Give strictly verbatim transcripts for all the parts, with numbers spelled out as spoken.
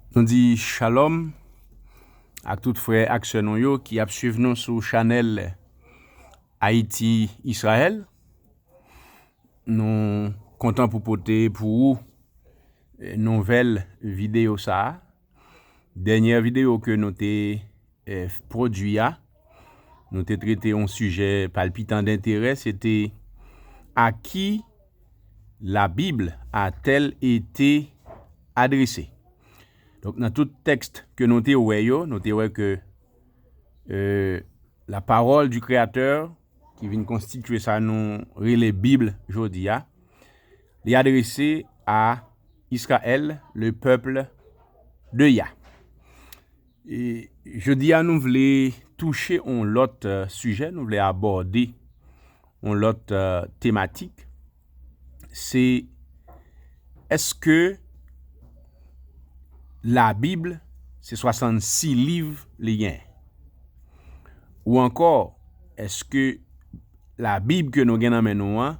Nou di shalom ak tout frè ak sè nou yo ki ap swiv nou sou chanèl Ayiti Izrayèl. Nou kontan pou pote pou ou, eh, nouvèl videyo sa a. Dènyè videyo ke nou te, eh, pwodui a, nou te trete yon sijè palpitan denterè, se te: À qui la Bible a-t-elle été adressée? Donk, nan tout tèks ke nou te wè yo, nou te wè ke, eh, la parole du Créateur, ki vin konstitye sa nou rele Bib jodi a, li adrese a Israël, le peuple de Yah. E jodi a, nou vle touche yon lòt, eh, sijè, nou vle abòde yon lòt, eh, tematik. Se, èske Labib se swasannsis liv li gen? Ou ankò, èske Labib ke nou gen nan men nou an,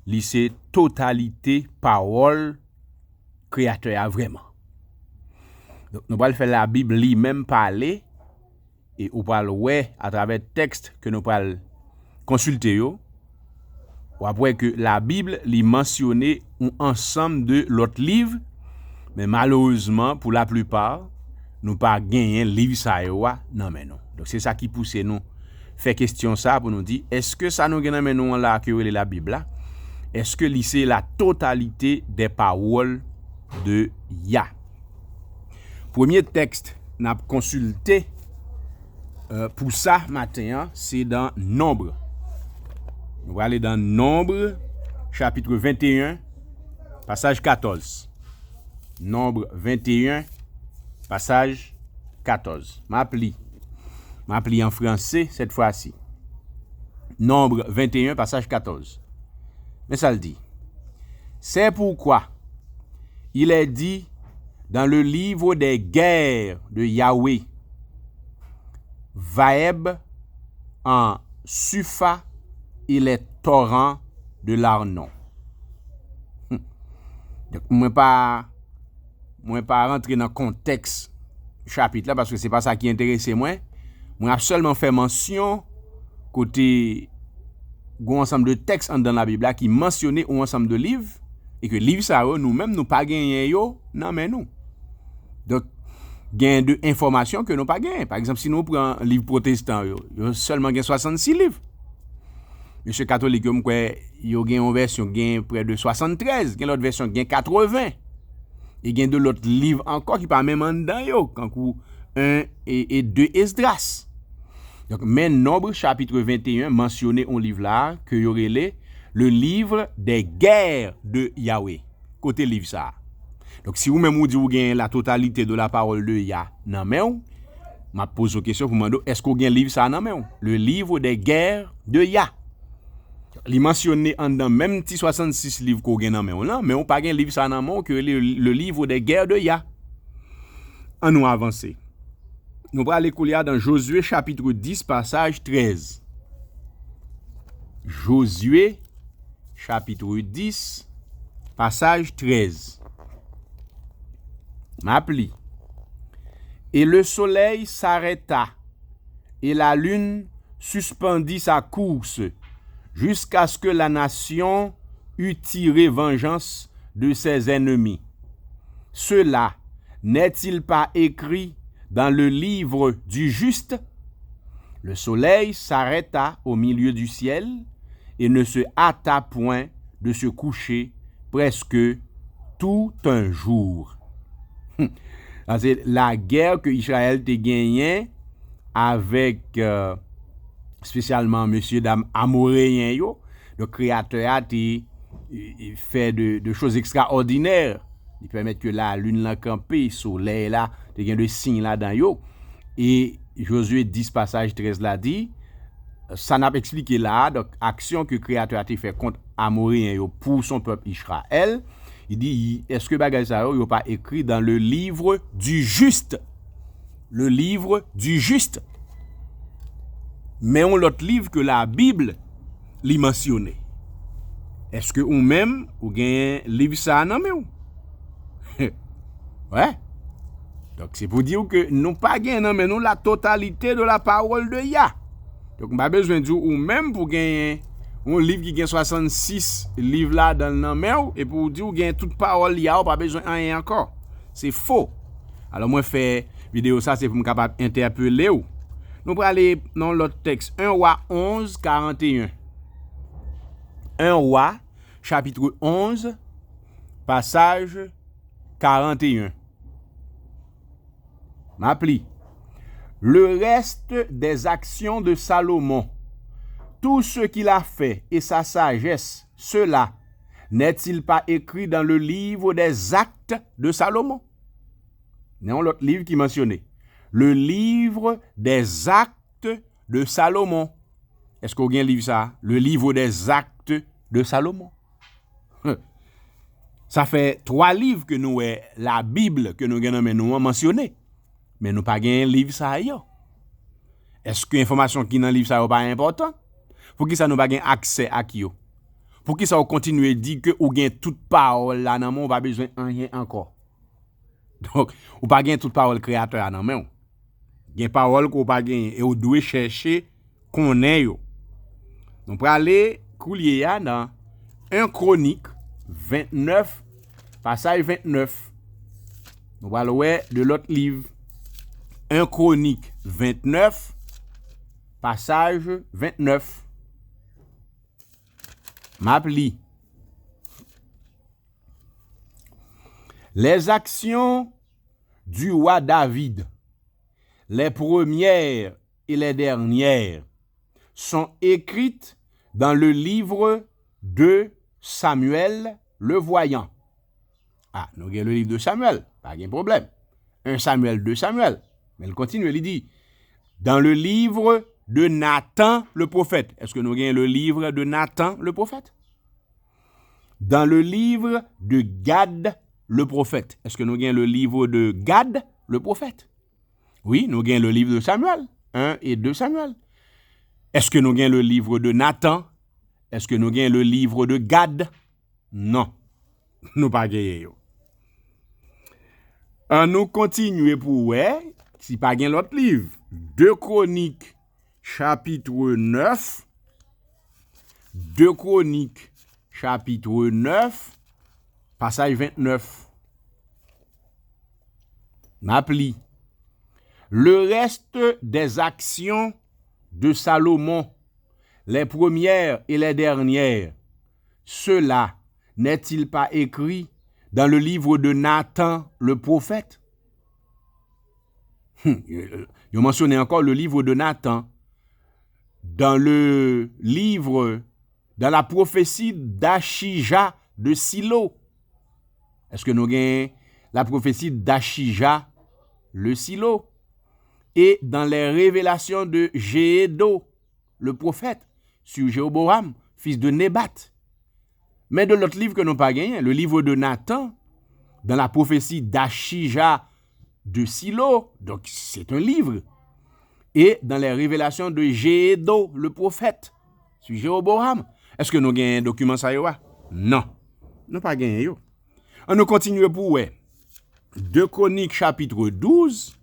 li se totalite pawòl Kreyatè a vrèman? Donk, nou pral fè Labib li menm pale, e ou pral wè atravè tèks ke nou pral konsilte yo, w ap wè ke Labib li mansyone yon ansanm de lòt liv, men malerezman, pou laplipa, nou pa genyen liv sa yo a nan men nou. Donk, se sa ki pouse nou fè kesyon sa pou nou di, èske sa nou gen nan men nou an la ke yo rele Labib la, èske li se la totalité des paroles de Yah? Premye tèks n ap konsilte, eh, pou sa maten an, se dan Nonb. Nou prale dan Nonb, chapit venteyen, pasaj katòz. Nonb venteyen, pasaj katòz. M ap li. M ap li an franse, cette fois-ci. Nonb venteyen, pasaj katòz. Men sa l di. C'est pourquoi il est dit dans le livre des guerres de Yahweh, Vaeb en Supha et les torrents de l'Arnon. Donk, mwen pa, mwen pa rantre nan kontèks chapit la, paske se pa sa ki enterese mwen. Mwen ap sèlman fè mansyon kote gon ansanm de tèks anndan Labib la ki mansyone yon ansanm de liv, e ke liv sa yo, nou menm, nou pa genyen yo nan men nou. Donk, gen de enfòmasyon ke nou pa genyen. Pa egzanp, si nou pran liv pwotestan yo, yo sèlman gen swasannsis liv. Mesye katolik yo, m kwè, yo gen yon vèsyon, gen prè de swasanntrèz, gen lòt vèsyon, gen katreven. E gen de lòt liv ankò ki pa menm anndan yo, kankou en e, e de Esdras. Donk, men Nonb chapit venteyen mansyone yon liv la ke yo rele le livre des guerres de Yahweh. Kote liv sa a? Donk, si ou menm ou di ou gen la totalité de la parole de Yah nan men w, m ap poze w kesyon pou mande w, èske w gen liv sa a nan men w? Le livre des guerres de Yah. Li mansyone anndan menm ti swasannsis liv ke w gen nan men w lan, men w pa gen liv sa a nan men w ke le, le livre des guerres de Yah. An nou avanse. Nou prale koulye a dan Jozye chapit dis, pasaj trèz. Jozye chapit dis, pasaj trèz. M ap li. Et le soleil s'arrêta, et la lune suspendit sa course, jusqu'à ce que la nation eût tiré vengeance de ses ennemis. Cela n'est-il pas écrit dans le livre du juste? Le soleil s'arrêta au milieu du ciel et ne se hâta point de se coucher presque tout un jour. Sa se lagè ke Izrayèl te genyen avèk, euh, espesyalman mesye dam amoreyen yo. Donk, Kreyatè a te, e, e, fè de, de choz ekstraòdinè. Li pèmèt ke lalin lan kanpe, solèy la, te gen de siy ladan yo. E Jozye dis pasaj trèz la di, sa n ap eksplike la a, donk, aksyon ke Kreyatè a te fè kont Amoreyen yo pou son pèp Izrayèl, li di, èske bagay sa yo, yo pa ekri dans le livre du juste? Le livre du juste. Men yon lòt liv ke Labib li mansyone. Èske ou menm, ou gen liv sa a nan men w? Wè. Donk, se pou di w ke nou pa gen nan men nou la totalité de la parole de Yah. Donk, m pa bezwen di w ou menm pou genyen yon liv ki gen swasannsis liv ladan l nan men w, e pou w di w gen tout pawòl Yah, ou pa bezwen anyen ankò. Se fo. Alò, mwen fè videyo sa, se pou m kapab entèpele w. Nou prale nan yon lòt tèks, en Wa onz, karanteyen. En Wa, chapitre onze, passage quarante et un. M ap li. Le reste des actions de Salomon, tout ce qu'il a fait et sa sagesse, cela n'est-il pas écrit dans le livre des actes de Salomon? Gen yon lòt liv ki mansyone. Le livre des actes de Salomon. Èske w gen liv sa? Le livre des actes de Salomon. Sa fè twa liv ke nou wè Labib ke nou gen nan men nou an mansyone. Men nou pa gen liv sa yo. Èske enfòmasyon ki nan liv sa yo pa enpòtan? Poukisa nou pa gen aksè ak yo? Poukisa w kontinye di ke ou gen tout pawòl la nan men w, ou pa bezwen anyen ankò? Donk, ou pa gen tout pawòl Kreyatè a nan men w. Gen pawòl ke w pa genyen e w dwe chèche konnen yo. Nou prale koulye a nan en Kronik vennèf, pasaj vennèf. Nou pral wè de lòt liv. En Kronik vennèf, pasaj vennèf. M ap li. Les actions du roi David, les premières et les dernières, sont écrites dans le livre de Samuel le voyant. Ah, nou gen le livre de Samuel, pa gen pwoblèm. En Samuel, de Samuel. Men l kontinye, li di, dans le livre de Nathan le prophète. Èske nou gen le livre de Nathan le prophète? Dans le livre de Gad le prophète. Èske nou gen le livre de Gad le prophète? Wi, nou gen le livre de Samuel, en et de Samuel. Èske nou gen le livre de Nathan? Èske nou gen le livre de Gad? Non. Nou pa genyen yo. An nou kontinye pou wè si pa gen lòt liv. De Kronik, chapitre neuf. De Kronik, chapitre neuf, pasaj vennèf. M ap li. Le reste des actions de Salomon, les premières et les dernières, cela n'est-il pas écrit dans le livre de Nathan le prophète? Hmm, yo, yo mansyone ankò le livre de Nathan. Dans le livre, dans la prophétie d'Achija de Silo. Èske nou gen la prophétie d'Achija le Silo? Et dans les révélations de Jehédo, le prophète, sur Jéroboam, fils de Nebat. Men de lòt liv ke nou pa genyen, le livre de Nathan, dans la prophétie d'Achija de Silo, donc c'est un livre, et dans les révélations de Jehédo, le prophète, sur Jéroboam. Èske nou gen dokiman sa yo a? Non. Nou pa genyen yo. An nou kontinye pou wè. De Kronik, chapitre douze,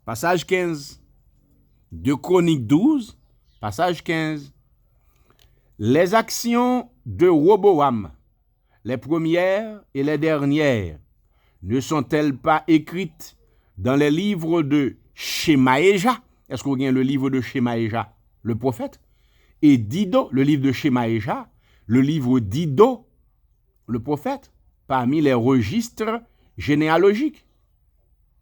pasaj kenz. De Kronik douz, pasaj kenz. Les actions de Roboam, les premières et les dernières, ne sont-elles pas écrites dans les livres de Shemaéja? Èske w gen le livre de Shemaéja, le prophète? Et d'Iddo, le livre de Shemaéja, le livre d'Iddo, le prophète, parmi les registres généalogiques.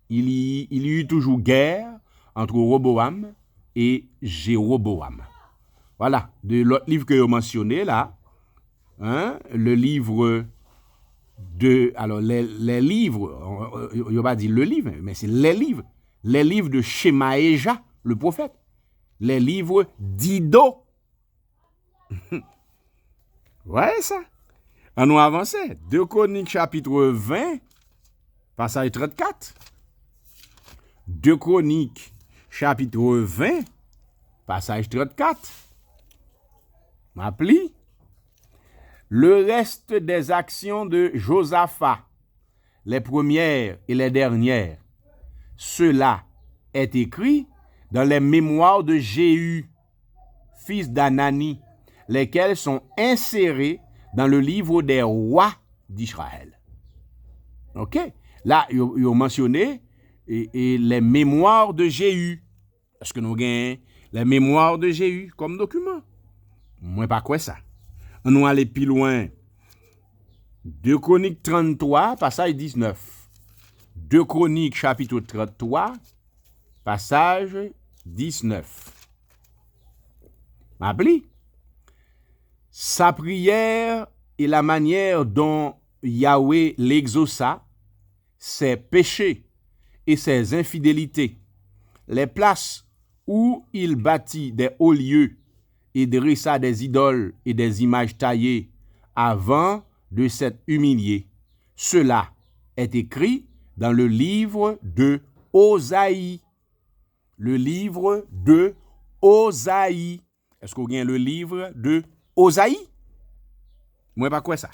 Il y, il y eut toujours guerre entre Roboam et Jéroboam. Voilà, de lòt liv ke yo mansyone la, hein, le livre de, alors, les, les livres, yo, yo pa di le livre, men se les livres, les livres de Shemaéja, le prophète, les livres d'Iddo. Wè sa. An nou avanse. De Kronik, chapitre ven, pasaj trannkat. De Kronik, chapitre ven, pasaj trannkat. M ap li. Le reste des actions de Josaphat, les premières et les dernières, Cela est écrit dans les mémoires de Jéhu, fils d'Anani, lesquels sont insérés dans le livre des rois d'Israël. Ok? La, yo, yo mansyone e, e les mémoires de Jéhu. Èske nou gen les mémoires de Jéhu kòm dokiman? Mwen pa kwè sa. Ann nou ale pi lwen. De Kronik tranntwa, pasaj diznèf. De Kronik, chapit tranntwa, pasaj diznèf. M ap li. Sa prière et la manière dont Yahweh l'exauça, ses péchés et ses infidélités, les places où il bâtit des hauts lieux et dressa des idoles et des images taillées avant de s'être humilié. Cela est écrit dans le livre de Ozaïe. Le livre de Ozaïe. Èske w gen le livre de Ozaïe? Mwen pa kwè sa.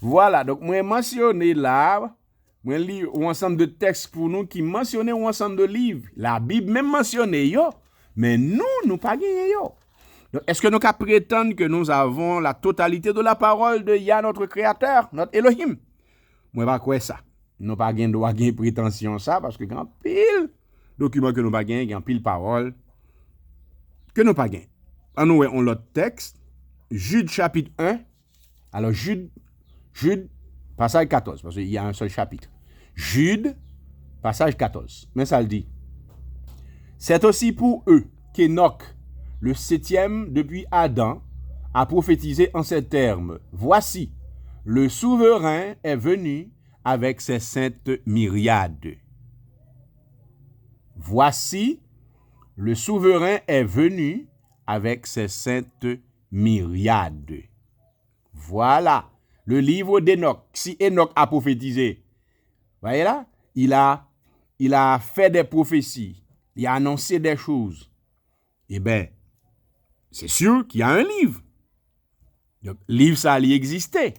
Vwala, donk mwen mansyone la, mwen li yon ansanm de tèks pou nou ki mansyone yon ansanm de liv. Labib menm mansyone yo, men nou, nou pa genyen yo. Donk, èske nou ka pretann ke nous avons la totalité de la parole de Yah, notre Créateur, notre Elohim? Mwen pa kwè sa. Nou pa gen dwa gen pretansyon sa, paske gen anpil dokiman ke nou pa gen, gen anpil pawòl ke nou pa gen. Ann nou wè yon lòt tèks, Jid chapit en. Alò, Jid, Jid, pasaj katòz, paske y a un seul chapitre. Jid, pasaj katòz. Men sa l di. C'est aussi pour eux qu'Enoch, le septième depuis Adam, a prophétisé en ces termes, Voici, le souverain est venu avec ses saintes myriades. Voici, le souverain est venu avec ses saintes myriades. Voilà, le livre d'Enoch. Si Enoch a prophétisé, voyez là, il a, il a fait des prophéties, il a annoncé des choses. Eh ben, c'est sûr qu'il y a un livre. Donk, liv sa a, li egziste.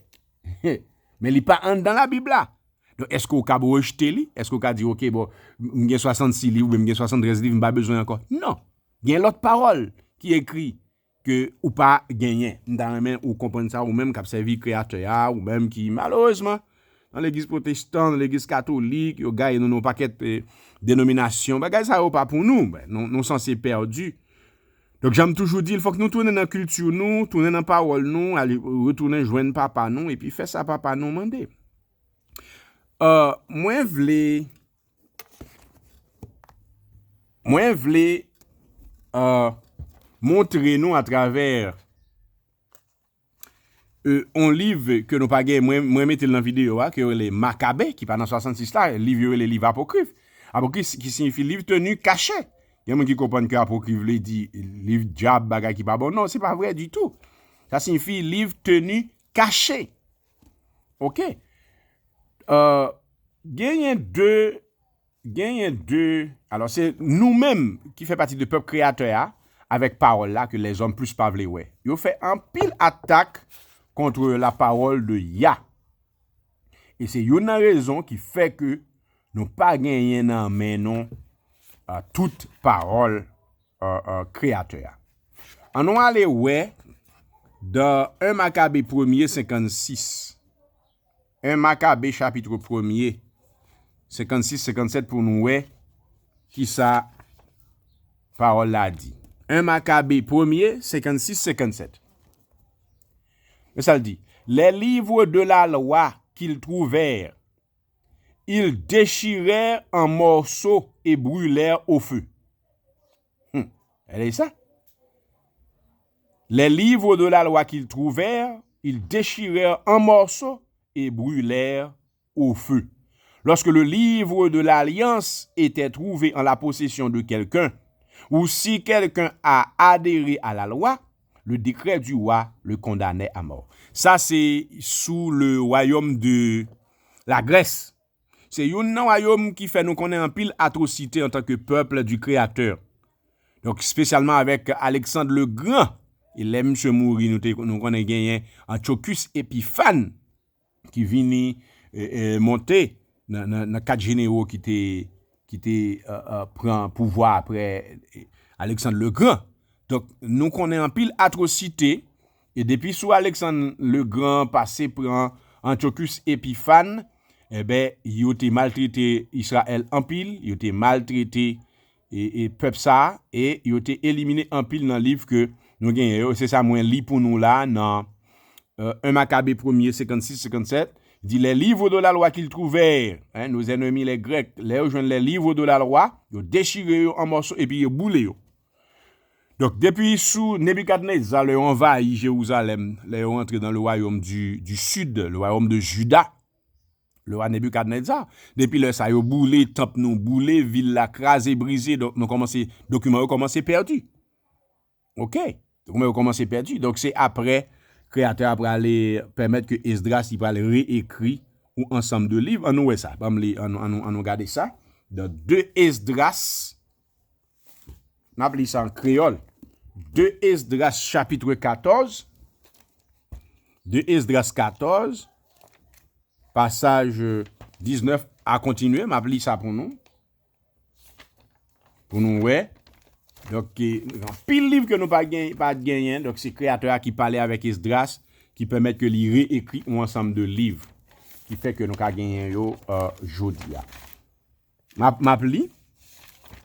Men li pa anndan Labib la. Donk, èske w kab rejte li? Èske w ka di, "Ok, bon, m gen swasannsis liv, oubyen m gen swasanntrèz liv, m pa bezwen ankò"? Non. Gen lòt pawòl ki ekri ke ou pa genyen. M ta renmen ou konprann sa, ou menm k ap sèvi Kreyatè a, ou menm ki, malerezman, nan legliz pwotestan, nan legliz katolik, yo gaye nou nan yon pakèt, eh, denominasyon. Bagay sa yo pa pou nou. Ben, nou, nou sanse pèdi. Donk, jan m toujou di l, fòk nou tounen nan kilti nou, tounen nan pawòl nou, ale retounen jwenn papa nou, epi fè sa papa nou mande. Euh, mwen vle, mwen vle, euh, montre nou atravè euh, yon liv ke nou pa gen, mwen, mwen mete l nan videyo a, ke yo rele Makabe, ki pa nan swasannsis la, liv yo rele liv apokrif. Apokrif ki siyifi liv tenu kache. Gen moun ki konprann ke apokrif vle di liv dyab, bagay ki pa bon. Non, se pa vre ditou. Sa siyifi liv tenu kache. Ok? Euh, genyen de Genyen de, alò, se nou menm ki fè pati de pèp Kreyatè a, avèk pawòl la ke lèzòm plis pa vle wè. Yo fè anpil atak kont la parole de Yah. E se youn nan rezon ki fè ke nou pa genyen nan men nou, euh, tout pawòl, euh, euh, Kreyatè a. Ann nou ale wè dan en Makabe premye senkannsis. En Makabe, chapit premye, senkannsis, senkannsèt, pou nou wè kisa pawòl la di. En Makabe premye, senkannsis, senkannsèt. Men sa l di, Les livres de la loi qu'ils trouvèrent, ils déchirèrent en morceaux et brûlèrent au feu. Hmm. Gade sa. Les livres de la loi qu'ils trouvèrent, ils déchirèrent en morceaux et brûlèrent au feu. Lorsque le livre de l'alliance était trouvé en la possession de quelqu'un, ou si quelqu'un a adhéré à la loi, le décret du roi le condamnait à mort. Sa se sou le royaume de la Grèce. Se youn nan wayòm ki fè nou konnen anpil atwosite antanke pèp du Créateur. Donk, espesyalman avèk Alexandre le Grand. E lè misye mouri, nou te, nou konnen genyen Antiochus Epiphanes ki vini, e, e, monte, nan, nan, nan kat jenewo ki te, ki te euh, euh, pran pouvwa apre Alexandre le Grand. Donk, nou konnen anpil atwosite, e depi sou Alexandre le Grand pase pran Antiochus Epiphanes, enben, yo te maltrete Izrayèl anpil, yo te maltrete e, e pèp sa a, e yo te elimine anpil nan liv ke nou genyen yo. Se sa mwen li pou nou la nan euh, un Maccabée premier, cinquante-six, cinquante-sept, dit, les livres de la loi qu'ils trouvèrent, hein, nos ennemis les Grecs, lè yo jwenn les livres de la loi, yo dechire yo an mòso epi yo boule yo. Donk, depi sou Nebikadneza, lè yo anvayi Jerizalèm, lè yo rantre dans le royaume du, du sud, le royaume de Juda, le roi Nebikadneza, depi lè sa, yo boule tanp nou, boule vil la, kraze, brize, donk nou kòmanse, dokiman yo kòmanse pèdi. Ok? Dokiman yo kòmanse pèdi. Donk, se apre, Kreyatè a prale pèmèt ke Esdras li pral reekri yon ansanm de liv. Ann nou wè sa. Ban m li, ann, ann, ann nou gade sa. Dans deux Esdras, m ap li sa an kreyòl. Deux Esdras, chapitre quatorze. Deux Esdras quatorze, pasaj diznèf a kontinye. M ap li sa pou nou. Pou nou wè. Donk, anpil liv ke nou pa gen, pa t genyen. Donk, se Kreyatè a ki pale avèk Esdras, ki pèmèt ke li reekri yon ansanm de liv, ki fè ke nou ka genyen yo euh, jodi a. M ap, m ap li,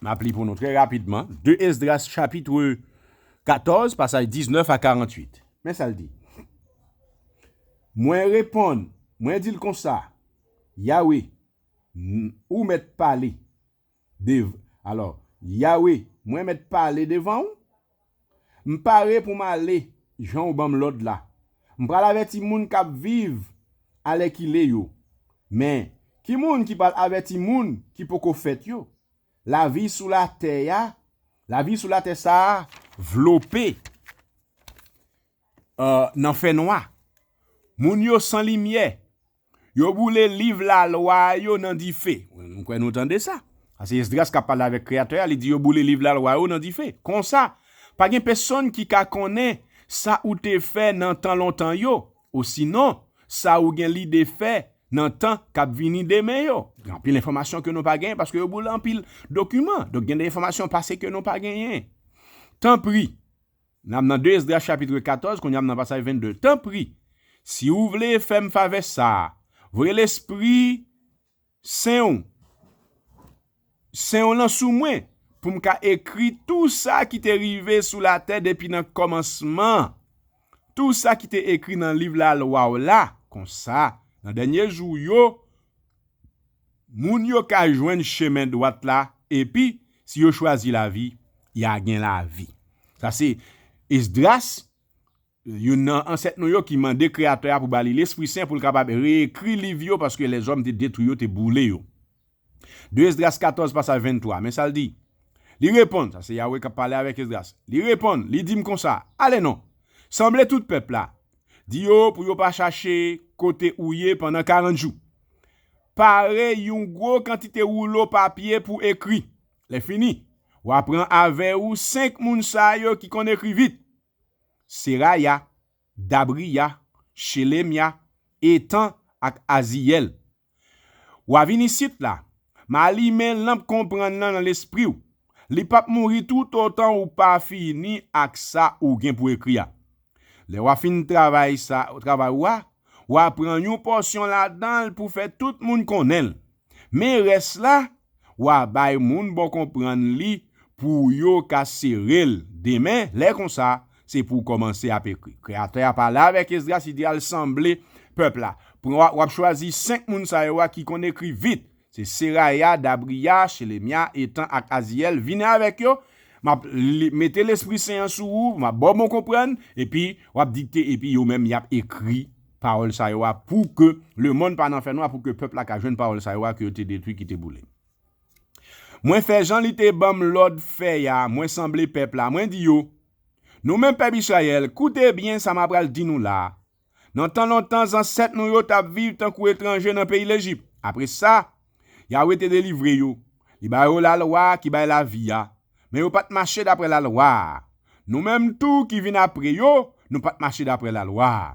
m ap li pou nou trè rapidman. De Esdras, chapitre quatorze, pasaj diznèf a karannwit. Men sa l di. Mwen reponn, mwen di l konsa, Yawe, m- ou mèt pale. Dev, alò, Yawe, mwen mèt pale devan ou. M pare pou m ale, jan w ban m lòd la. M pral avèti moun k ap viv alèkile yo. Men, ki moun ki pral avèti moun ki poko fèt yo? Lavi sou latè a, lavi sou latè sa a vlope euh, nan fènwa. Moun yo san limyè. Yo boule liv lalwa yo nan dife. M kwè nou tande sa. Sa se Esdras k ap pale avèk Kreyatè a, li di yo boule liv lalwa yo nan dife. Konsa, pa gen pèsonn ki ka konnen sa ou te fè nan tan lontan yo, osinon, sa ou gen lide fè nan tan k ap vini demen yo. Gen anpil enfòmasyon ke nou pa genyen paske yo boule anpil dokiman. Donk, gen de enfòmasyon pase ke nou pa genyen. Tanpri, n ap nan de Esdras chapitre quatorze, kounye a m nan pasaj vennde. Tanpri, si ou vle fè m favè sa a, voye Lespri Sen w, Sen w lan sou mwen, pou m ka ekri tou sa ki te rive sou latè depi nan kòmansman, tou sa ki te ekri nan liv lalwa w la. Konsa, nan dènye jou yo, moun yo ka jwenn chemen dwat la, epi, si yo chwazi lavi, y a gen lavi. Sa se Esdras, youn nan ansèt nou yo ki mande Kreyatè a pou ba li Lespri Sen pou l kapab reekri liv yo, paske lèzòm te detwi yo, te boule yo. De Esdras katòz, pasaj venntwa, men sa l di. Li reponn, sa se Yawe k ap pale avèk Esdras. Li reponn, li di m konsa, ale non, sanble tout pèp la, di yo pou yo pa chache kote ou ye pandan karant jou. Pare yon gwo kantite woulo papye pou ekri. Lè fini, w a pran avè ou senk moun sa yo ki konn ekri vit. Seraya, Dabriya, Chelemya, Etan ak Aziyèl. W a vin isit la, m a limen lanp konprann nan nan lespri w. Li p ap mouri toutotan ou pa fini ak sa ou gen pou ekri a. Lè w a fin travay sa, travay ou a, w a pran yon pòsyon ladan l pou fè tout moun konnen l. Men rès la, w a bay moun bon konprann li pou yo ka sere l. Demen, lè konsa, se pou w kòmanse ap ekri. Kreyatè a pale avèk Esdras, li di al sanble pèp la. Pran, w ap chwazi senk moun sa yo a ki konn ekri vit. Se Seraya, Dabriya, Chelemya, Etan ak Aziyèl. Vini avèk yo. M ap li- mete Lespri Sen an sou ou, m ap ba w bon konprann, epi w ap dikte, epi yo menm y ap ekri pawòl sa yo a pou ke lemonn pa nan fènwa, pou ke pèp la ka jwenn pawòl sa yo a ke yo te detwi, ki te boule. Mwen fè jan li te ban m lòd fè a, mwen sanble pèp la, mwen di yo, nou menm pèp Izrayèl, koute byen sa m apral di nou la a. Nan tan lontan, zansèt nou yo t ap viv tankou etranje nan peyi Lejip. Apre sa, Yawe te delivre yo. Li ba yo lalwa ki bay lavi a. Men yo pa t mache dapre lalwa a. Nou menm tou ki vin apre yo, nou pa t mache dapre lalwa a.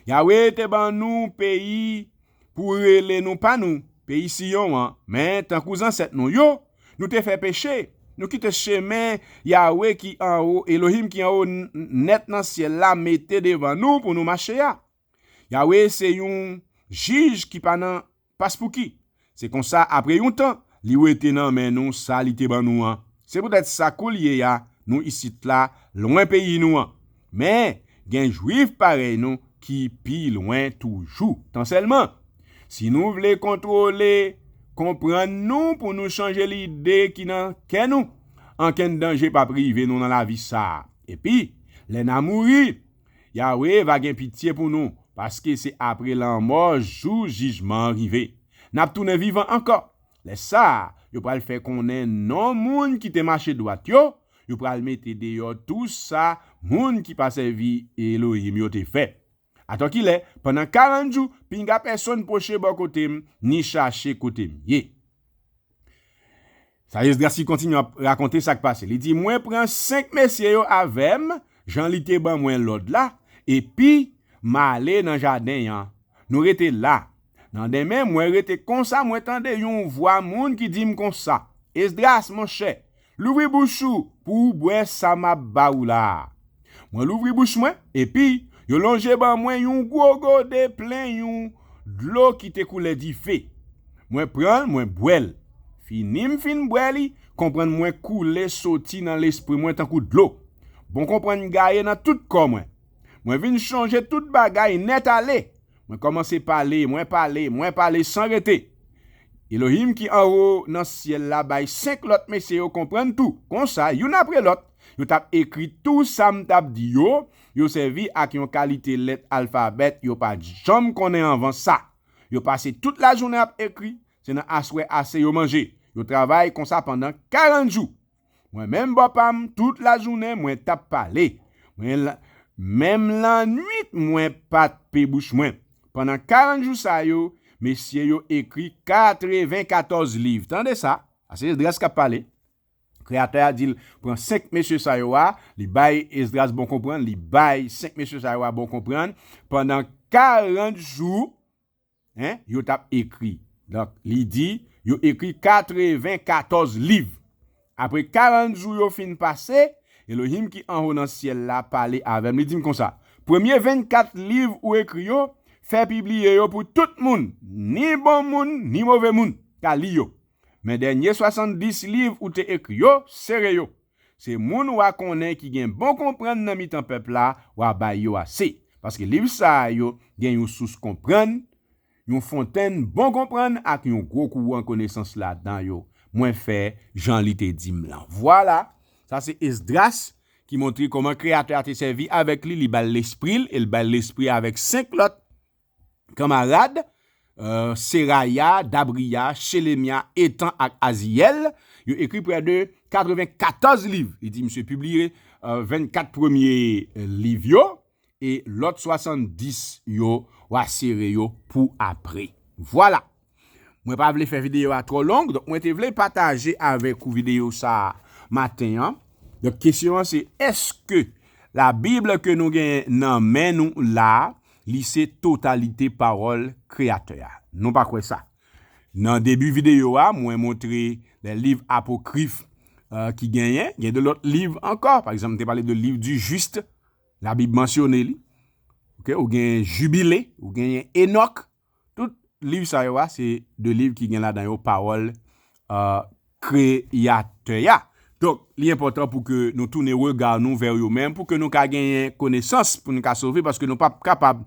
Yawe te ban nou peyi pou rele nou pa nou. peyi Siyon an, men tankou zansèt nou yo, nou te fè peche. Nou kite chemen Yawe ki anwo, Elohim ki anwo n- nèt nan syèl la mete devan nou pou nou mache a. Yawe se yon jij ki pa nan paspouki. Se konsa, apre yon tan, li wete nan men nou sa li te ban nou an. Se poutèt sa koulye a, nou isit la, lwen peyi nou an. Men, gen Jwif parèy nou ki pi lwen toujou. Tan sèlman, si nou vle kontwole, konprann nou pou nou chanje lide ki nan kè nou, ankenn danje p ap rive nou nan lavi sa a. Epi, lè n a mouri, Yawe va gen pitye pou nou, paske se apre lanmò jou jijman an rive. N ap tounen vivan ankò. Lè sa a, yo pral fè konnen non moun ki te mache dwat yo, yo pral mete deyò tou sa moun ki pa sèvi Elohim yo te fè. Atòkilè, pandan karant jou, pinga pèsonn pwoche bò kote m, ni chache kote m ye. Sa Esdras ki kontinye ap rakonte sa k pase. Li di, mwen pran senk mesye yo avè m, jan li te ban mwen lòd la, epi m ale nan jaden an. Nou rete la. Nan demen, mwen rete konsa, mwen tande yon vwa moun ki di m konsa, Esdras, monchè, louvri bouch ou pou w bwè sa m ap ba ou la a. Mwen louvri bouch mwen, epi yo lonje ban mwen yon gwo gode plen yon dlo ki te koulè dife. Mwen pran l, mwen bwè l. Fini m fin bwè li, konprann mwen koule soti nan lespri mwen tankou dlo. Bon konprann gaye nan tout kò mwen. Mwen vin chonje tout bagay nèt ale. Mwen kòmanse pale, mwen pale, mwen pale san rete. Elohim ki anwo nan syèl la bay senk lòt mesye yo konprann tou. Konsa, youn apre lòt, yo t ap ekri tou sa m t ap di yo. Yo sèvi ak yon kalite lèt alfabè yo pa t janm konnen anvan sa. Yo pase tout lajounen ap ekri. Se nan aswè ase yo manje. Yo travay konsa pandan karant jou. Mwen menm bò pa m, tout lajounen mwen t ap pale. Mwen la- menm lannwit mwen pa t pe bouch mwen. Pandan karant jou sa yo, mesye yo ekri katrevenkatòz liv. Tande sa, a se Esdras k ap pale. Kreyatè a di l pran senk mesye sa yo a, li bay Esdras bon konprann, li bay senk mesye sa yo a bon konprann. Pandan karant jou, en, yo t ap ekri. Donk, li di, yo ekri katrevenkatòz liv. Apre karant jou yo fin pase, Elohim ki anwo nan syèl la pale avè m. Li di m konsa, premye vennkat liv ou ekri yo, fè pibliye yo pou tout moun, ni bon moun, ni move moun, ka li yo. Men dènye swasanndis liv ou te ekri yo, sere yo. Se moun w a konnen ki gen bon konprann nan mitan pèp la, w a bay yo ase. Paske liv sa a yo gen yon sous konprann, yon fontenn bon konprann ak yon gwo kouran konesans ladan yo. Mwen fè jan li te di m lan. Vwala, sa se Esdras ki montre kòman Kreyatè a te sèvi avèk li, li ba l lespri l, e l ba l lespri avèk senk lòt kanmarad, euh, Seraya, Dabriya, Chelemya, Etan ak Aziyèl. Yo ekri prè de katrevenkatòz liv. Li di misye pibliye, euh, vennkat premye liv yo, e lòt swasanndis yo, w a sere yo pou apre. Vwala. Mwen pa vle fè videyo a twò long, donk mwen te vle pataje avèk ou videyo sa a maten an. Donk kesyon an se, èske Labib ke nou gen nan men nou la, li se totalite pawòl Kreyatè a? Nou pa kwè sa. Nan debi videyo a, mwen montre de liv apokrif, euh, ki genyen. Gen de lòt liv ankò. Pa egzanp, m te pale de liv di jis, Labib mansyone li. Ok, ou gen Jibile, ou genyen Enòk. Tout liv sa yo a, se de liv ki gen ladan yo pawòl, euh, Kreyatè a. Donk, li enpòtan pou ke nou tounen rega nou vè yo menm, pou ke nou ka genyen konesans, pou nou ka sove, paske nou p ap kapab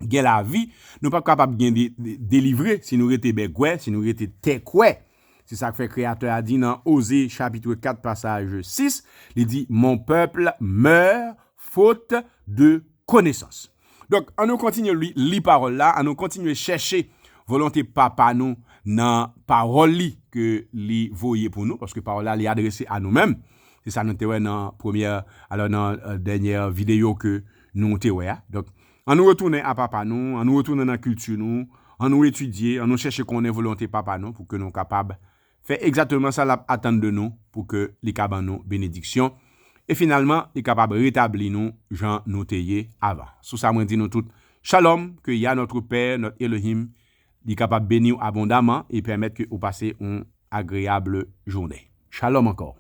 gen lavi, nou p ap kapab gen de- de- delivre si nou rete bègwè, si nou rete tèkwè. Se sa k fè Kreyatè a di nan Oze chapit kat pasaj sis, li di, mon peuple meurt faute de connaissance. Donk, ann nou kontinye li, li pawòl la, ann nou kontinye chèche volonte Papa nou nan pawòl li ke li voye pou nou, paske pawòl la li adrese a nou menm. Se sa nou te wè nan premyè, alò nan, euh, dènyè videyo ke nou te wè a. Donk, ann nou retounen a Papa nou, ann nou retounen nan kilti nou, ann nou etidye, ann nou chèche konnen volonte Papa nou pou ke nou kapab fè egzakteman sa l ap atann de nou pou ke li ka ban nou benediksyon. E finalman, li kapab retabli nou jan nou te ye avan. Sou sa, mwen di nou tout, Shalom, que Yah notre Père, notre Elohim, li kapab beni w abondaman e pèmèt ke ou pase yon agreyab jounen. Shalom ankò.